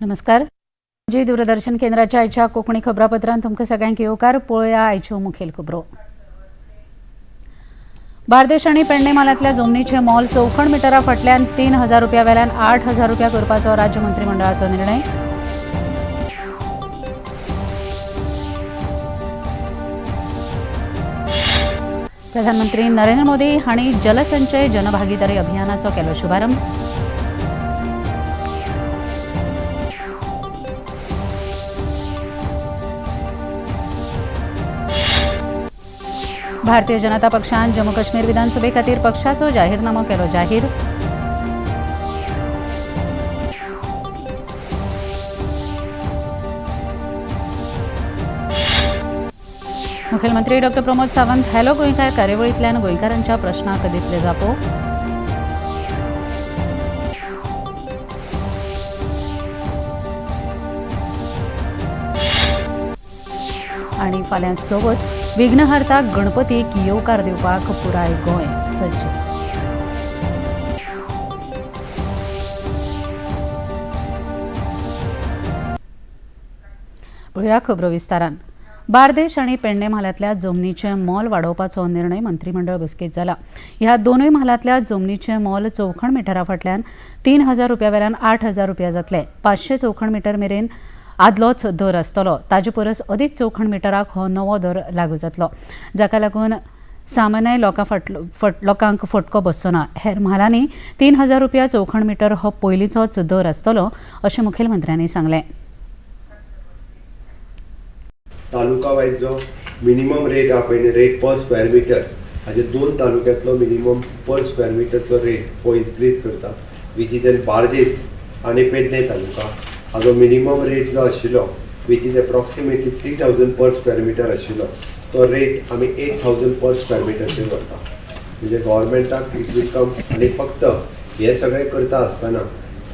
नमस्कार जी दूरदर्शन केंद्राच्या आयच्या कोंकणी खबरापत्रांत तुमकां सगळ्यांक येवकार. पळोवया आयच्यो मुखेल खबरो. बार्देश आनी पेडणे म्हालांतल्या जमनीचें मोल चौखण मिटरा फाटल्यान 3,000 रुपया वेल्यान 8,000 रुपया करपाचो राज्य मंत्रिमंडळाचो निर्णय. प्रधानमंत्री नरेंद्र मोदी हांणी जलसंचय जनभागीदारी अभियानाचो केलो शुभारंभ. भारतीय जनता पक्षान जम्मू काश्मीर विधानसभे खातीर पक्षाचो जाहीरनामो केलो जाहीर. मुख्यमंत्री डॉ प्रमोद सावंत हॅलो गोंयकार कार्यावळींतल्यान गोंयकारांच्या प्रश्नाक दितले जापो. आनी फाल्यां चवथ विघ्नहर्ता गणपतीक येवकार दिवपाक पुराय गोंय सज्ज. पळोवया खबरो विस्तारान. बार्देश आनी पेडणे म्हालांतल्या जमनीचें मोल वाडोवपाचो निर्णय मंत्रिमंडळ बसकेंत जाला. ह्या दोनूय म्हालांतल्या जमनीचें मोल चौखण मिटरा फाटल्यान 3,000 रुपया वेल्यान 8,000 रुपया जातले. 500 चौखण मिटर मेरेन आदलोच दर आसतलो. ताजे परस अदीक चौखण मिटराक हो नवो दर लागू जातलो, जाका लागून सामान्य लोकांक फटको बसचो ना. हेर म्हालांनी 3,000 रुपया चौखण मिटर हो पयलींचोच दर आसतलो अशें मुखेलमंत्र्यांनी सांगलें. तालुका वायज जो मिनिमम रेट आहा पळय, रेट पर स्क्वेअर मिटर, हाजे दोन तालुक्यांतलो मिनिमम पर स्क्वेअर मिटरचो रेट हो इन्क्रीज करता, which is in Bardez आनी पेडणे तालुका. हाजो मिनिमम रेट जो आशिल्लो which is approximately 3,000 per square meter आशिल्लो, तो रेट आमी 8,000 पर स्क्वेअर मिटरचेर व्हरता. म्हणजे गव्हर्मेंटाक it will come. आनी फक्त हे सगळें करता आसतना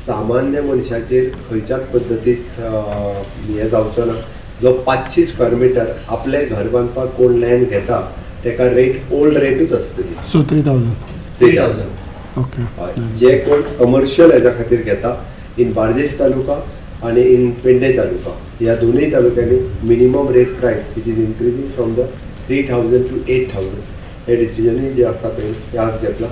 सामान्य मनशाचेर खंयच्याच पद्दतीत हें जावचो ना. जो 500 स्क्वेअर मिटर आपलें घर बांदपाक कोण लँड घेता तेका रेट ओल्ड रेटूच आसतली. सो 3,000. 3,000. ओके. हय, जे कोण कमर्शियल हेज्या खातीर घेता इन बार्देश तालुका आनी इन पेडणे तालुका, ह्या दोनूय तालुक्यांनी minimum rate price which is increasing from the 3,000 to 8,000. हे डिसिजनूय जे आसा पळय ते आज घेतला,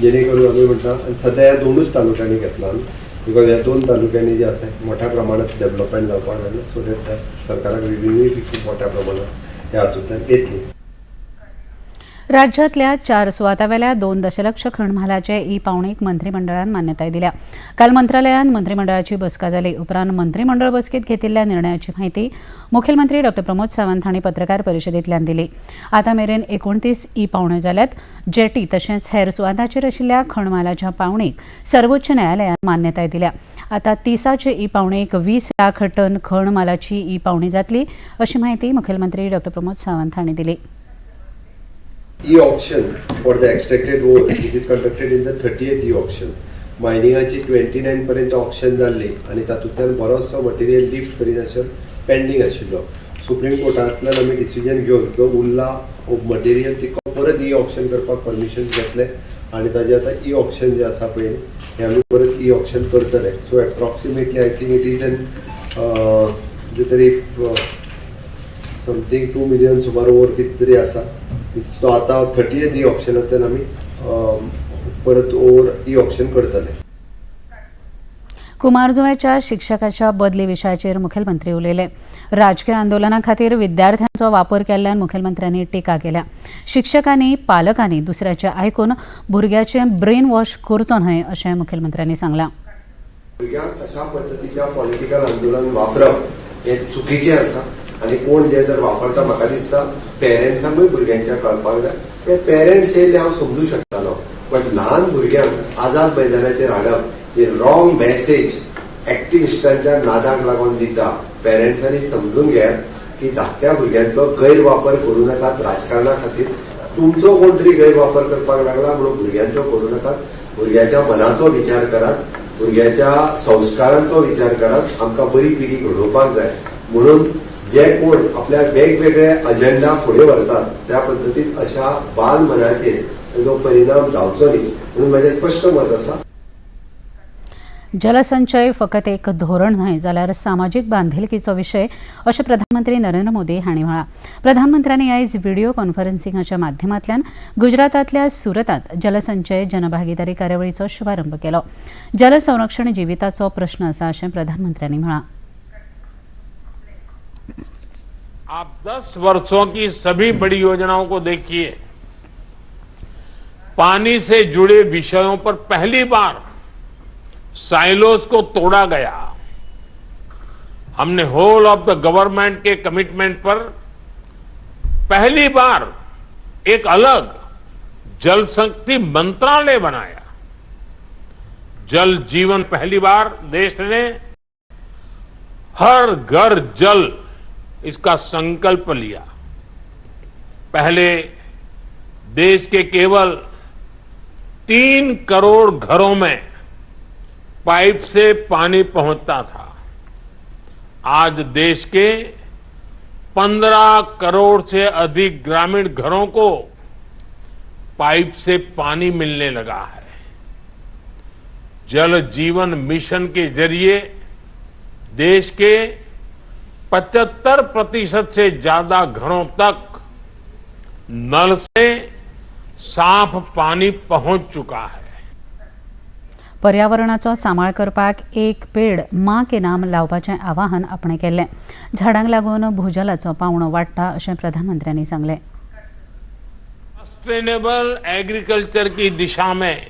जेणे करून आमी म्हणटा. आनी सद्या ह्या दोनूच तालुक्यांनी घेतला आमी, because ह्या दोन तालुक्यांनी जे आसा मोठ्या प्रमाणात डेवलपमेंट जावपाक लागला, सो that सरकाराक रिव्हेन्यूय बी खूब मोठ्या प्रमाणात ह्या हातूंतल्यान येतली. राज्यातल्या 4 सुवातावेल्या 2 दशलक्ष खण म्हालाचे ई पावणीक मंत्रिमंडळान मान्यताय दिल्या. काल मंत्रालयान मंत्रिमंडळाची बसका जाली. उपरांत मंत्रिमंडळ बसकेत घेतिल्ल्या निर्णयाची माहिती मुखेलमंत्री डॉ प्रमोद सावंत हांणी पत्रकार परिशदेंतल्यान दिली. आतां मेरेन 29 ई पावण्यो जाल्यात. जेटी तशेंच हेर सुवातांचेर आशिल्ल्या खण म्हालाच्या पावणीक सर्वोच्च न्यायालयान मान्यताय दिल्या. आतां 30 ई पावणेक 20 लाख टन खण म्हालाची ई पावणी जातली अशी माहिती मुखेलमंत्री डॉ प्रमोद सावंत हांणी दिली. E-auction for the extracted ore, which is conducted in the 30th e-auction. मायनिंगाची 29 पर्यंत ऑक्शन जाल्ली आनी तातूंतल्यान बरोचसो मटेरियल लिफ्ट करिनासतना पेंडींग आशिल्लो. सुप्रीम कोर्टांतल्यान आमी डिसिजन घेवन जो उरला मटेरियल ती परत ई ऑक्शन करपाक परमिशन घेतले आनी ताजें आतां ई ऑक्शन जें आसा पळय हें आमी परत ई ऑक्शन करतले. So approximately I think it is an कितें तरी समथींग 2 मिलियन सुमार ओवर कितें तरी आसा. तो आतां 30th ई ऑक्शनांतल्यान आमी परत ओवर ई ऑक्शन करतले. कुमारजुंवेच्या शिक्षकाच्या बदली विशयाचेर मुखेलमंत्री उलयले. राजकीय आंदोलना खातीर विद्यार्थ्यांचो वापर केल्ल्यान मुखेलमंत्र्यांनी टिका केल्या. शिक्षकांनी पालकांनी दुसऱ्याचें आयकून भुरग्याचें ब्रेन वॉश करचो न्हय अशें मुखेलमंत्र्यांनी सांगलां. भुरग्यांक अशा पद्दतीच्या पॉलिटिकल आंदोलन वापरप हें चुकीचें आसा आनी कोण जे जर वापरता, म्हाका दिसता पेरंट्सांकूय भुरग्यांच्या कळपाक जाय. ते पेरंट्स येयल्ले हांव समजू शकतालो, बट ल्हान भुरग्यांक आझाद मैदानाचेर हाडप ही रॉंग मॅसेज एक्टिविस्टांच्या नादाक लागून दिता. पेरंट्सांनी समजून घेयात की धाकट्या भुरग्यांचो गैरवापर करूं नाकात राजकारणा खातीर. तुमचो कोण तरी गैरवापर करपाक लागला म्हणून भुरग्यांचो करूं नाकात. भुरग्याच्या मनाचो विचार करात, भुरग्याच्या संस्कारांचो विचार करात. आमकां बरी पिढी घडोवपाक जाय म्हणून जे कोण आपल्या वेगवेगळे अजेंडा फुडें व्हरतात, त्या पद्दतीन अशा बाल मनाचेर ताजो परिणाम जावचो न्ही म्हणून म्हजें स्पश्ट मत आसा. जलसंचय फकत एक धोरण न्हय जाल्यार सामाजीक बांधिलकीचो विशय अशें प्रधानमंत्री नरेंद्र मोदी हांणी म्हळां. प्रधानमंत्र्यांनी आयज व्हिडिओ कॉन्फरन्सिंगाच्या माध्यमांतल्यान गुजरातांतल्या सुरतांत जलसंचय जनभागीदारी कार्यावळीचो शुभारंभ केलो. जलसंरक्षण जिविताचो प्रश्न आसा अशें प्रधानमंत्र्यांनी म्हळां. आप 10 वर्षों की सभी बड़ी योजनाओं को देखिए. पानी से जुड़े विषयों पर पहली बार साइलोज को तोड़ा गया. हमने होल ऑफ the government के कमिटमेंट पर पहली बार एक अलग जल शक्ति मंत्रालय बनाया. जल जीवन, पहली बार देश ने हर घर जल, इसका संकल्प लिया. पहले देश के केवल 3 करोड़ घरों में पाइप से पानी पहुंचता था. आज देश के 15 करोड़ से अधिक ग्रामीण घरों को पाइप से पानी मिलने लगा है. जल जीवन मिशन के जरिए देश के 75% से ज्यादा घरों तक नल से साफ पानी पहुंच चुका है. पर्यावरणाचो सांबाळ करपाक "एक पेड माँ के नाम" लावपाचें आवाहन आपणें केल्लें. झाडांक लागून भूजलाचो पावणो वाडटा अशें प्रधानमंत्र्यांनी सांगलें. सस्टेनेबल एग्रीकल्चर की दिशा में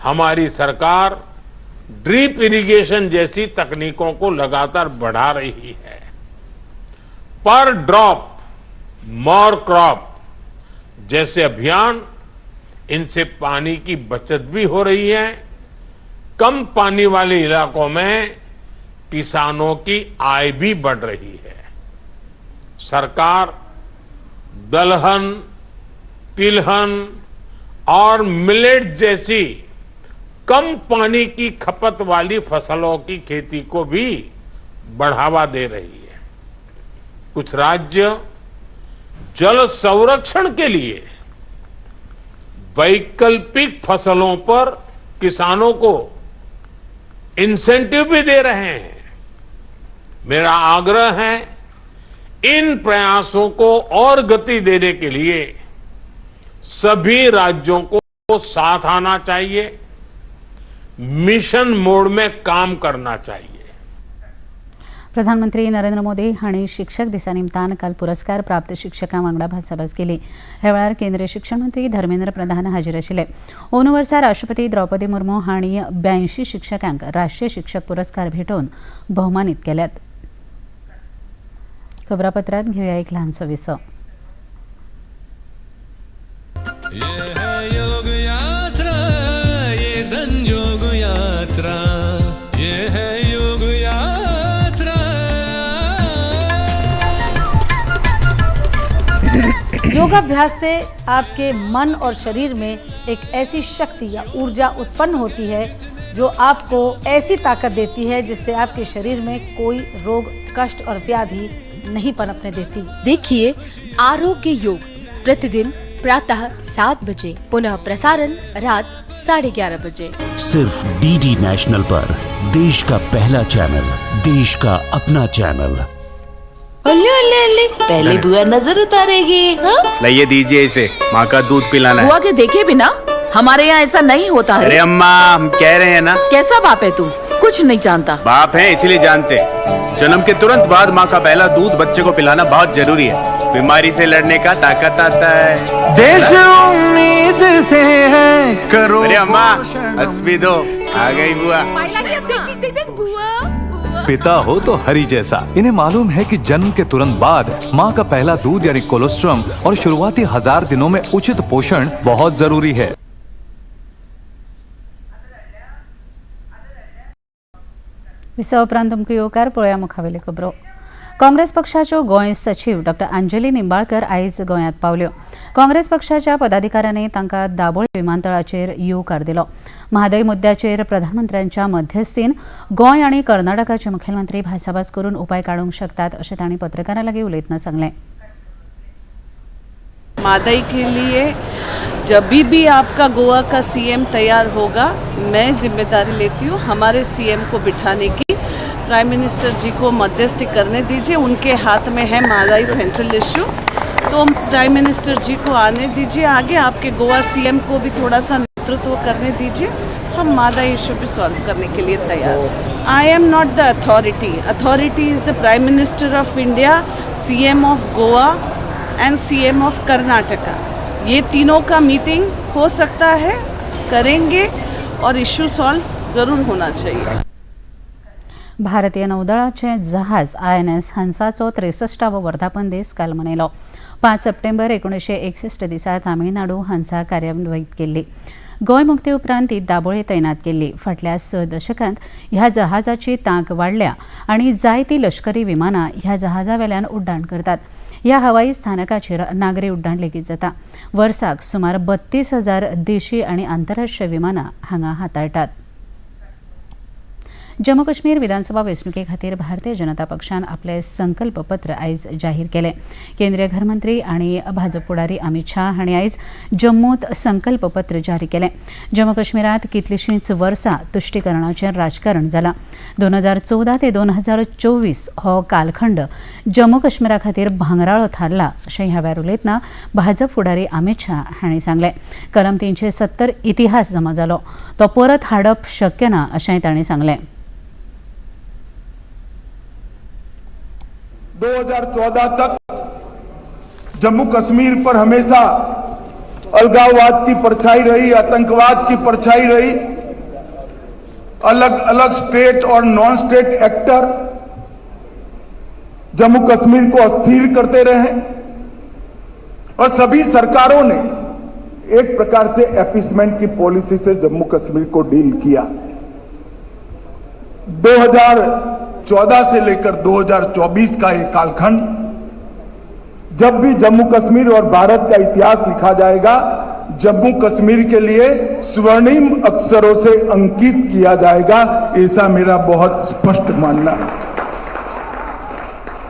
हमारी सरकार ड्रिप इरिगेशन जैसी तकनीकों को लगातार बढ़ा रही है. पर ड्रॉप मोर क्रॉप जैसे अभियान, इनसे पानी की बचत भी हो रही है, कम पानी वाले इलाकों में किसानों की आय भी बढ़ रही है. सरकार दलहन, तिलहन और मिलेट जैसी कम पानी की खपत वाली फसलों की खेती को भी बढ़ावा दे रही है. कुछ राज्य जल संरक्षण के लिए वैकल्पिक फसलों पर किसानों को इंसेंटिव भी दे रहे हैं. मेरा आग्रह है, इन प्रयासों को और गति देने के लिए सभी राज्यों को साथ आना चाहिए, मिशन मोड में काम करना चाहिए. प्रधानमंत्री नरेंद्र मोदी हांणी शिक्षक दिसा निमतान काल पुरस्कार प्राप्त शिक्षकां वांगडा भासाभास केली. ह्या वेळार केंद्रीय शिक्षण मंत्री धर्मेंद्र प्रधान हाजीर आशिल्ले. अंदू वर्सा राष्ट्रपती द्रौपदी मुर्मू हांणी 82 शिक्षकांक राष्ट्रीय शिक्षक पुरस्कार भेटोवन भोवमानीत केल्यात. खबरापत्रात घेवया एक ल्हानसो विसो. ये है योग यात्रा, ये संजोग यात्रा, ये है योग यात्रा. योगाभ्यास से आपके मन और शरीर में एक ऐसी शक्ति या ऊर्जा उत्पन्न होती है जो आपको ऐसी ताकत देती है जिससे आपके शरीर में कोई रोग, कष्ट और व्याधि नहीं पनपने देती. देखिए आरोग्य योग प्रतिदिन प्रातः 7 बजे, पुनः प्रसारण रात 11:30 बजे। सिर्फ डीडी नेशनल पर देश का पहला चैनल, देश का अपना चैनल। ओले ओले ओले, पहले बुआ नजर उतारेगी। हाँ? लाइए दीजिए इसे, माँ का दूध पिलाना है। बुआ के देखे बिना हमारे यहाँ ऐसा नहीं होता है। अरे अम्मा, हम कह रहे हैं ना। कैसा बाप है तू, कुछ नहीं जानता। बाप है इसलिए जानते। जन्म के तुरंत बाद माँ का पहला दूध बच्चे को पिलाना बहुत जरूरी है। बीमारी से लड़ने का ताकत आता है। देश उम्मीद से है करो। अरे अम्मा, हंस भी दो, आ गई बुआ। पिता हो तो हरि जैसा। इन्हें मालूम है कि जन्म के तुरंत बाद माँ का पहला दूध यानी कोलोस्ट्रम और शुरुआती 1000 दिनों में उचित पोषण बहुत जरूरी है। विसवा उपरांत तुमकां येवकार. पळोवया मुखावेल्यो खबरो. काँग्रेस पक्षाच्यो गोंय सचीव डॉक्टर अंजली निंबाळकर आयज गोंयांत पावल्यो. काँग्रेस पक्षाच्या पदाधिकाऱ्यांनी तांकां दाबोळी विमानतळाचेर येवकार दिलो. म्हादय मुद्द्याचेर प्रधानमंत्र्यांच्या मध्यस्थीन गोंय आनी कर्नाटकाचे मुखेलमंत्री भासाभास करून उपाय काडूंक शकतात अशें तांणी पत्रकारां लागीं उलयतना सांगलें. म्हादई के लिए जब भी आपका गोवा का सीएम तैयार होगा, मैं जिम्मेदारी लेती हूँ हमारे सीएम को बिठाने की। प्राइम मिनिस्टर जी को मध्यस्थी करने दीजिए, उनके हाथ में है म्हादई सेंट्रल इश्यू, तो प्राइम मिनिस्टर जी को आने दीजिए आगे। आपके गोवा सीएम को भी थोड़ा सा नेतृत्व करने दीजिए, हम म्हादई इश्यू भी सॉल्व करने के लिए तैयार हैं। I am not the authority, authority is the Prime Minister of India, CM of Goa and CM of Karnataka. ये तीनों का मीटिंग हो सकता है, करेंगे और इश्यू सॉल्व ज़रूर होना चाहिए। भारतीय नौदळाचे जहाज आयएनएस हंसाचो 63वो वर्धापन दीस काल मनयलो. 5 सप्टेंबर 1961 दिसा तामिळनाडू हंसा कार्यान्वीत केल्ली. गोंय मुक्ती उपरांत ती दाबोळे तैनात केल्ली. फाटल्या 6 दशकांत ह्या जहाजाची तांक वाडल्या आनी जायती लश्करी विमानां ह्या जहाजा वेल्यान उड्डाण करतात. ह्या हवाई स्थानकाचेर नागरी उड्डाण लेगीत जाता. वर्साक सुमार 32,000 देशी आनी आंतरराष्ट्रीय विमानां हांगा हाताळटात. जम्मू काश्मीर विधानसभा वेंचणुके खातीर भारतीय जनता पक्षान आपले संकल्प पत्र आयज जाहीर केलें. केंद्रीय घरमंत्री आनी भाजप फुडारी अमित शाह हांणी आयज जम्मूत संकल्प पत्र जारी केलें. जम्मू काश्मीरांत कितलींशींच वर्सां तुश्टीकरणाचें राजकारण जालां. 2014 ते 2024 हो कालखंड जम्मू काश्मीरा खातीर भांगराळो थारला अशें ह्या वेळार उलयतना भाजप फुडारी अमित शाह हांणी सांगलें. कलम 370 इतिहास जमा जालो, तो परत हाडप शक्य ना अशेंय तांणी सांगलें. 2014 तक जम्मू कश्मीर पर हमेशा अलगाववाद की परछाई रही, आतंकवाद की परछाई रही। अलग अलग स्टेट और non state actor Jammu Kashmir को अस्थिर करते रहे और सभी सरकारों ने एक प्रकार से एपीसमेंट की पॉलिसी से जम्मू कश्मीर को डील किया। 2014 से लेकर 2024 का ये कालखंड, जब भी जम्मू कश्मीर और भारत का इतिहास लिखा जाएगा, जम्मू कश्मीर के लिए स्वर्णिम अक्षरों से अंकित किया जाएगा, ऐसा मेरा बहुत स्पष्ट मानना है।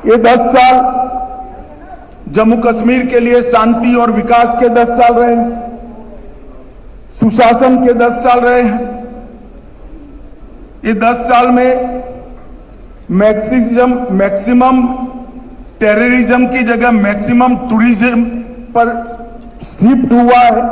ये 10 साल जम्मू कश्मीर के लिए शांति और विकास के 10 साल रहे हैं, सुशासन के 10 साल रहे हैं। ये 10 साल में मैक्सिमम टेररिज्म की जगह मैक्सिमम टूरिज्म पर शिफ्ट हुआ है।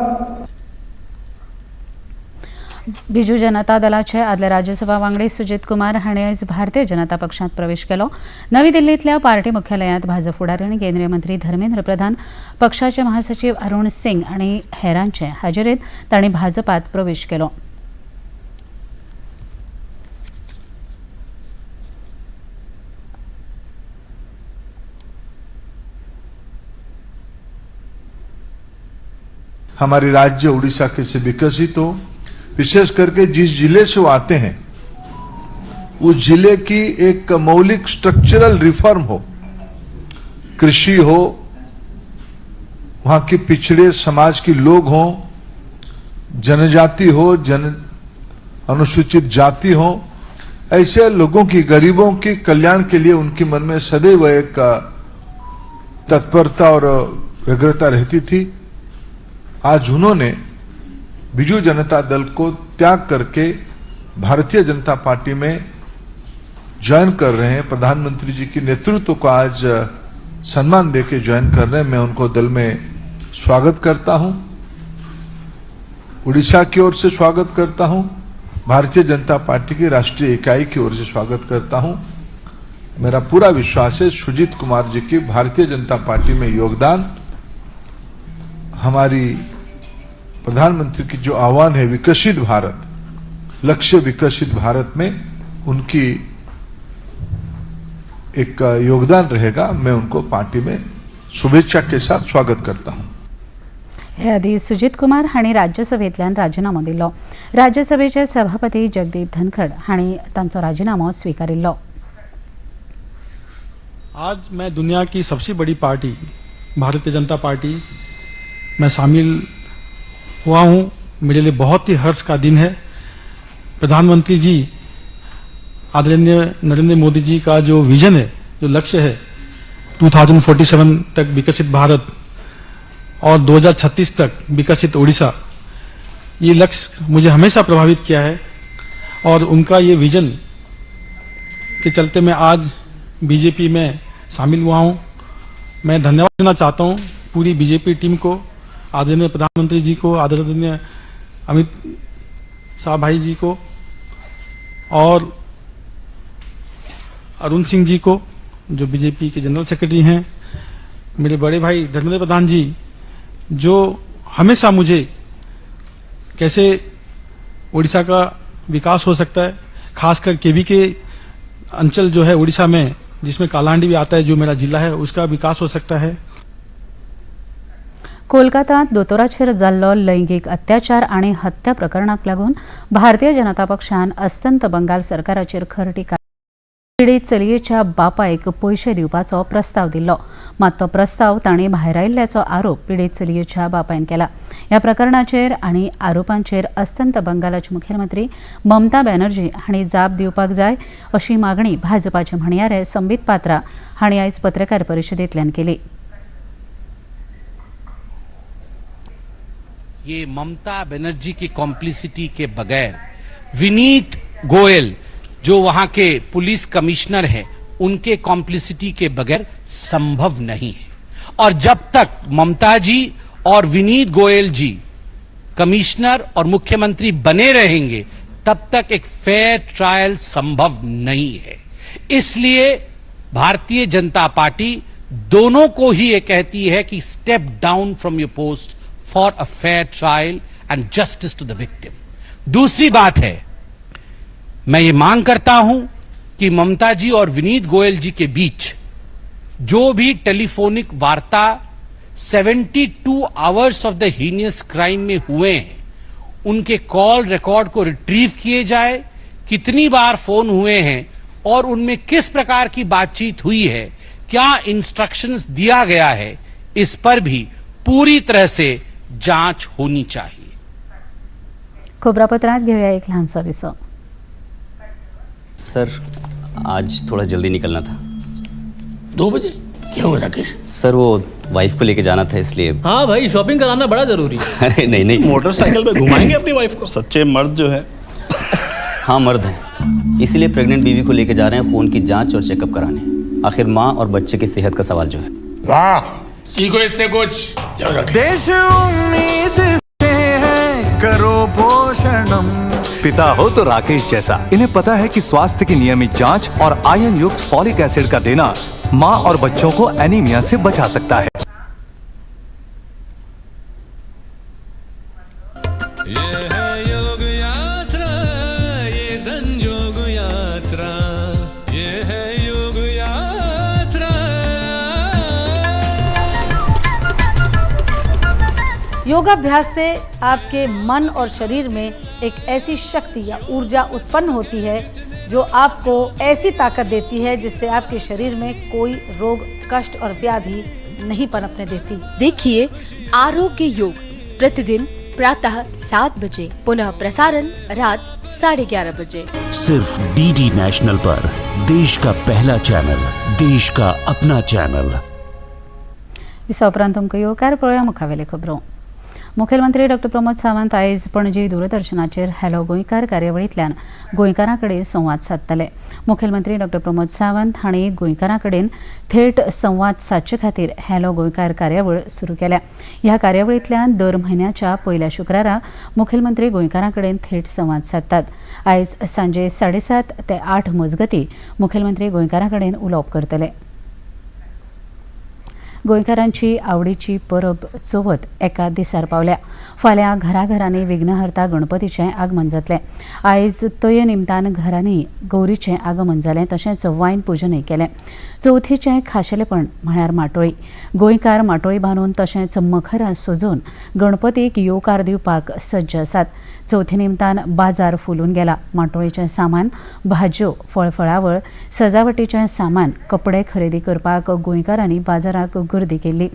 बिजू जनता दलाचे आदले राज्यसभा वांगडी सुजित कुमार हांणी आयज भारतीय जनता पक्षांत प्रवेश केलो. नवी दिल्लींतल्या पार्टी मुख्यालयांत भाजप फुडारी आनी केंद्रीय मंत्री धर्मेंद्र प्रधान, पक्षाचे महासचीव अरुण सिंग आनी हेरांचे हाजेरीत तांणी भाजपात प्रवेश केलो. हमारे राज्य उड़ीसा कैसे विकसित हो, विशेष करके जिस जिले से वो आते हैं उस जिले की एक मौलिक स्ट्रक्चरल रिफॉर्म हो, कृषि हो, वहां के पिछड़े समाज के लोग हों, जनजाति हो, जन अनुसूचित जाति हो, ऐसे लोगों की, गरीबों के कल्याण के लिए उनके मन में सदैव एक तत्परता और व्यग्रता रहती थी। आज उन्होंने बीजू जनता दल को त्याग करके भारतीय जनता पार्टी में ज्वाइन कर रहे हैं। प्रधानमंत्री जी के नेतृत्व को आज सम्मान देके ज्वाइन कर रहे हैं। मैं उनको दल में स्वागत करता हूं, उड़ीसा की ओर से स्वागत करता हूं, भारतीय जनता पार्टी की राष्ट्रीय इकाई की ओर से स्वागत करता हूं। मेरा पूरा विश्वास है सुजीत कुमार जी की भारतीय जनता पार्टी में योगदान हमारी प्रधानमंत्री की जो आह्वान है विकसित भारत, लक्ष्य विकसित भारत में उनकी एक योगदान रहेगा। मैं उनको पार्टी में शुभेच्छा के साथ स्वागत करता हूं। हे आदी सुजीत कुमार हांणी राज्यसभेंतल्यान राजिनामो दिल्लो। राज्यसभेचे सभापती जगदीप धनखड हांणी तांचो राजिनामो स्विकारिल्लो। आज मैं दुनिया की सबसे बड़ी पार्टी भारतीय जनता पार्टी में शामिल हुआ हूं। मेरे लिए बहुत ही हर्ष का दिन है। प्रधानमंत्री जी आदरणीय नरेंद्र मोदी जी का जो विजन है, जो लक्ष्य है 2047 तक विकसित भारत और 2036 तक विकसित उड़ीसा, ये लक्ष्य मुझे हमेशा प्रभावित किया है और उनका ये विजन के चलते मैं आज बीजेपी में शामिल हुआ हूँ। मैं धन्यवाद देना चाहता हूँ पूरी बीजेपी टीम को, आदरणीय प्रधानमंत्री जी को, आदरणीय अमित शाह भाई जी को और अरुण सिंह जी को जो बीजेपी के जनरल सेक्रेटरी हैं, मेरे बड़े भाई धर्मेंद्र प्रधान जी जो हमेशा मुझे कैसे उड़ीसा का विकास हो सकता है, खासकर केबी के अंचल जो है उड़ीसा में, जिसमें कालाहांडी भी आता है जो मेरा जिला है, उसका विकास हो सकता है। कोलकातात दोतोराचेर जाल्लो लैंगिक अत्याचार आनी हत्या प्रकरणाक लागून भारतीय जनता पक्षान अस्तंत बंगाल सरकाराचेर खर टिका। पिडीत चलयेच्या बापायक पयशे दिवपाचो प्रस्ताव दिल्लो, मात तो प्रस्ताव तांणी भायरायिल्ल्याचो आरोप पिडीत चलयेच्या बापायन केला। ह्या प्रकरणाचेर आनी आरोपांचेर अस्तंत बंगालाचे मुखेलमंत्री ममता बॅनर्जी हांणी जाप दिवपाक जाय अशी मागणी भाजपाचे म्हणयारे संबित पात्रा हांणी आयज पत्रकार परिशदेंतल्यान केली। ये ममता बनर्जी की कॉम्प्लिसिटी के बगैर विनीत गोयल जो वहां के पुलिस कमिश्नर हैं उनके कॉम्प्लिसिटी के बगैर संभव नहीं है। और जब तक ममता जी और विनीत गोयल जी कमिश्नर और मुख्यमंत्री बने रहेंगे तब तक एक फेयर ट्रायल संभव नहीं है। इसलिए भारतीय जनता पार्टी दोनों को ही ये कहती है कि step down from your post for a fair trial and justice to the victim. दूसरी बात है, मैं ये मांग करता हूं कि ममता जी और विनीत गोयल जी के बीच जो भी telephonic Varta 72 hours of the heinous crime में हुए हैं उनके कॉल रिकॉर्ड को रिट्रीव किए जाए, कितनी बार फोन हुए हैं और उनमें किस प्रकार की बातचीत हुई है, क्या इंस्ट्रक्शंस दिया गया है, इस पर भी पूरी तरह से जांच होनी चाहिए। खबरापत्रांत घेऊया एक ल्हानसो विसव। सर आज थोड़ा जल्दी निकलना था। 2 बजे? क्या हुआ राकेश? सर वो वाइफ को लेके जाना था इसलिए। हाँ भाई, शॉपिंग कराना बड़ा जरूरी है। अरे नहीं नहीं, मोटरसाइकिल पे घुमाएंगे अपनी वाइफ को। सच्चे मर्द जो है। हाँ मर्द हैं, इसीलिए प्रेग्नेंट बीवी को लेके जा रहे हैं खून की जांच और चेकअप कराने। आखिर माँ और बच्चे की सेहत का सवाल जो है। वाह, सीखो इससे कुछ। देश उम्मीद से है, करो पोषणम। पिता हो तो राकेश जैसा। इन्हें पता है कि स्वास्थ्य की नियमित जांच और आयरन युक्त फॉलिक एसिड का देना माँ और बच्चों को एनीमिया से बचा सकता है। ये है योग यात्रा, ये संजोग यात्रा, ये है योग यात्रा। योगाभ्यास से आपके मन और शरीर में एक ऐसी शक्ति या ऊर्जा उत्पन्न होती है जो आपको ऐसी ताकत देती है जिससे आपके शरीर में कोई रोग, कष्ट और व्याधि नहीं पनपने देती। देखिए आरोग्य योग प्रतिदिन प्रातः 7 बजे, पुनः प्रसारण रात 11:30 बजे। सिर्फ डीडी नेशनल पर देश का पहला चैनल, देश का अपना चैनल। विसा उपरांत तुमकां येवकार पळोवया मुखावेले खबरो। मुखेलमंत्री डॉ प्रमोद सावंत आयज पणजी दूरदर्शनाचेर हॅलो गोंयकार कार्यावळींतल्यान गोंयकारां कडेन संवाद सादतले. मुखेलमंत्री डॉ प्रमोद सावंत हांणी गोंयकारां कडेन थेट संवाद सादचे खातीर हॅलो गोंयकार कार्यावळ सुरू केल्या. ह्या कार्यावळींतल्यान दर म्हयन्याच्या पयल्या शुक्रारा मुखेलमंत्री गोंयकारां कडेन थेट संवाद सादतात. आयज सांजे 7:30 ते 8 मजगतीं मुखेलमंत्री गोंयकारां कडेन उलोवप करतले. गोंयकारांची आवडीची परब चवथ एका दिसार पावल्या. फाल्यां घराघरांनी विघ्नहर्ता गणपतीचें आगमन जातलें. आयज तये निमतान घरांनी गौरीचें आगमन जालें, तशेंच वायन पुजनूय केलें. चवथीचें खाशेलेपण म्हळ्यार माटोळी. गोंयकार माटोळी बांदून तशेंच मखरां सजोवन गणपतीक येवकार दिवपाक सज्ज आसात. चवथी निमतान बाजार फुलून गेला. माटोळीचें सामान, भाजयो, फळफळावळ, सजावटीचें सामान, कपडे खरेदी करपाक गोंयकारांनी बाजाराक गर्दी केल्ली.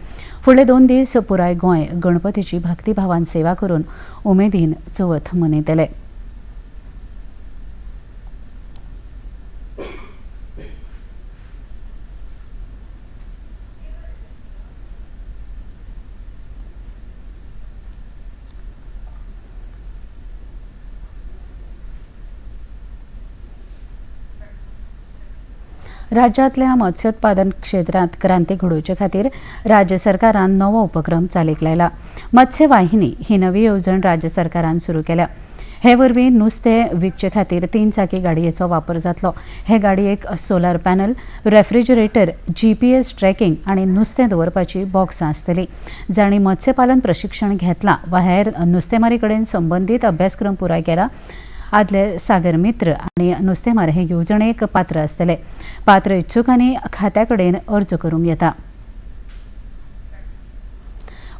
फुडले 2 दीस पुराय गोंय गणपतीची भक्तिभावान सेवा करून उमेदीन चवथ मनयतले. राज्यांतल्या मत्स्योत्पादन क्षेत्रांत क्रांती घडोवचे खातीर राज्य सरकारान नवो उपक्रम चालीक लायला. मत्स्यवाहिनी ही नवी येवजण राज्य सरकारान सुरू केल्या. हे वरवीं नुस्तें विकचे खातीर 3 चाकी गाडयेचो वापर जातलो. हे गाडयेक solar panel, refrigerator, GPS tracking आनी नुस्तें दवरपाची बॉक्सां आसतलीं. जांणी मत्स्यपालन प्रशिक्षण घेतलां वा हेर नुस्तेमारी कडेन संबंदीत अभ्यासक्रम पुराय केला आदले सागर मित्र आनी नुस्तेमार हे येवजणेक पात्र आसतले. पात्र इत्सुकांनी खात्या कडेन अर्ज करूंक येता.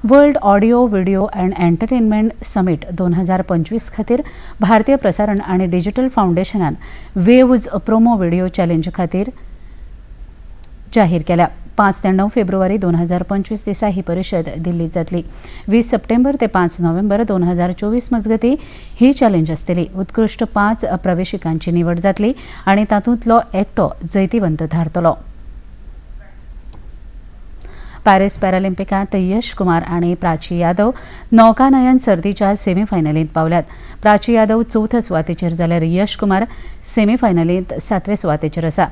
World audio video and entertainment summit 2025 खातीर भारतीय प्रसारण आनी डिजिटल फावंडेशनान वेव्ज प्रोमो व्हिडिओ चॅलेंज खातीर जाहीर केल्या. 5 ते 9 फेब्रुवारी 2025 दिसा ही परिशद दिल्लीत जातली. 20 सप्टेंबर ते 5 नोव्हेंबर 2024 मजगतीं ही चॅलेंज आसतली. उत्कृश्ट 5 प्रवेशिकांची निवड जातली आनी तातूंतलो एकटो जैतिवंत थारतलो. पॅरिस पॅरालिम्पिकांत यश कुमार आनी प्राची यादव नौकानयन सर्तीच्या सेमीफायनलींत पावल्यात. प्राची यादव 4थ्या सुवातेचेर जाल्यार यश कुमार सेमीफायनलींत 7वे सुवातेचेर आसा.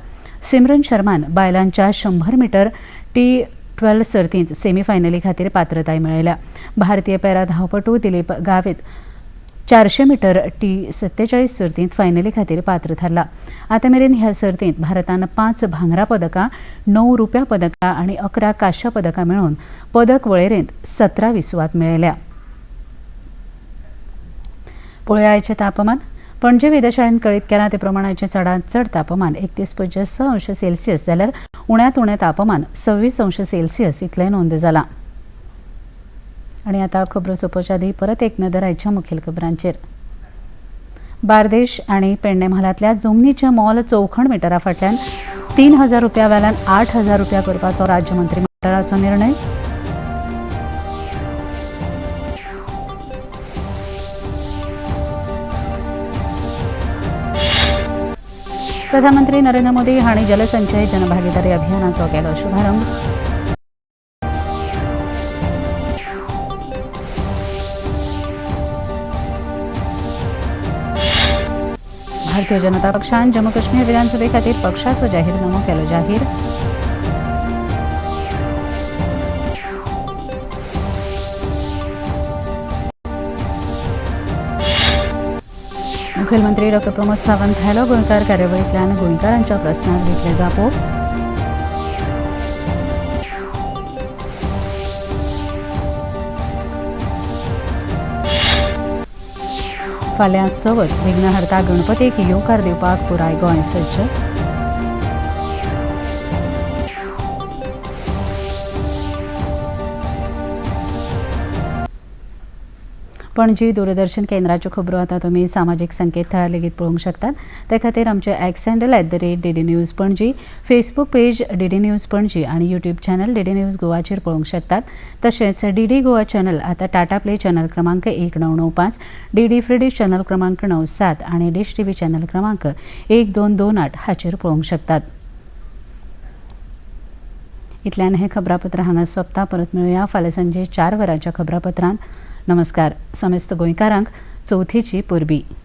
सिमरन शर्मान बायलांच्या 100 मीटर T12 सर्तींत सेमीफायनली खातीर पात्रताय मेळयल्या. भारतीय पॅरा धांवपटू दिलीप गावित 400 मीटर T47 सर्तींत फायनली खातीर पात्र थारला. आतां मेरेन ह्या सर्तींत भारतान 5 भांगरा पदकां, 9 रुप्या पदकां आनी 11 कांश्या पदकां मेळोवन पदक वळेरेंत 17वी सुवात मेळयल्या. पळोवया आयचें तापमान. पणजे वेधशाळेन कळीत केलां ते प्रमाणाचें चडांत चड तापमान 31.6 अंश सेल्सियस जाल्यार उण्यांत उणें तापमान 26 अंश सेल्सियस इतलें नोंद जालां. आनी आतां खबरो सोंपोवच्या आदीं परत एक नदर आयच्या मुखेल खबरांचेर. बार्देश आनी पेडणे म्हालांतल्या जमनीचें मोल चौखण मिटरा फाटल्यान 3,000 रुपया वेल्यान 8,000 रुपया करपाचो राज्य मंत्रिमंडळाचो निर्णय. प्रधानमंत्री नरेंद्र मोदी हांणी जलसंचय जनभागीदारी अभियानाचो केलो शुभारंभ. भारतीय जनता पक्षान जम्मू काश्मीर विधानसभे खातीर पक्षाचो जाहीरनामो केलो जाहीर. मुखेलमंत्री डॉ प्रमोद सावंत हॅलो गोंयकार कार्यावळींतल्यान गोंयकारांच्या प्रस्नांक दितले जापो. फाल्यां चवथ विघ्नहर्ता गणपतीक येवकार दिवपाक पुराय गोंय सज्ज. पणजी दूरदर्शन केंद्राच्यो खबरो आतां तुमी सामाजीक संकेतथळार लेगीत पळोवंक शकतात. ते खातीर आमचे X handle @DD News Panaji, Facebook page DD News Panaji आनी यूट्यूब चॅनल डीडी न्यूज गोवाचेर पळोवंक शकतात. तशेंच डीडी गोवा चॅनल आतां टाटा प्ले चॅनल क्रमांक 1995, डीडी फ्री डिश चॅनल क्रमांक 97 आनी डिश टीव्ही चॅनल क्रमांक 1228 हाचेर पळोवंक शकतात. इतल्यान हें खबरापत्र हांगा सोंपता. परत मेळुया फाल्यां सांजे 4 वरांच्या खबरापत्रांत. नमस्कार. समेस्त गोंयकारांक चवथीची परबीं.